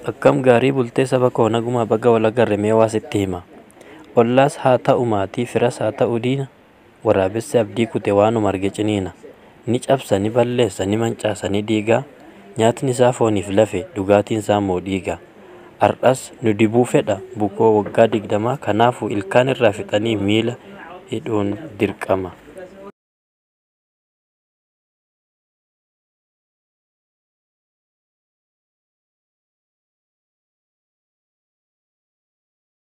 Akkam gaarii bultee saba koo, nagumaa? Baga wal agarre. Mee waa sitti hima. Ollaas haa ta'u maatii, firas haa ta'u diina, waraabessi abdii kute waanuma arge ciniina. Ni cabsa, ni balleessa, ni mancaasa, ni diigaa. Nyaatni isaa fooniif lafe, dhugaatiin isaa immoo dhiiga. Har'as nu dibuu fedha bukoo waggaa 20. Kanaafuu ilkaan irraa fixanii miila hidhuun dirqama.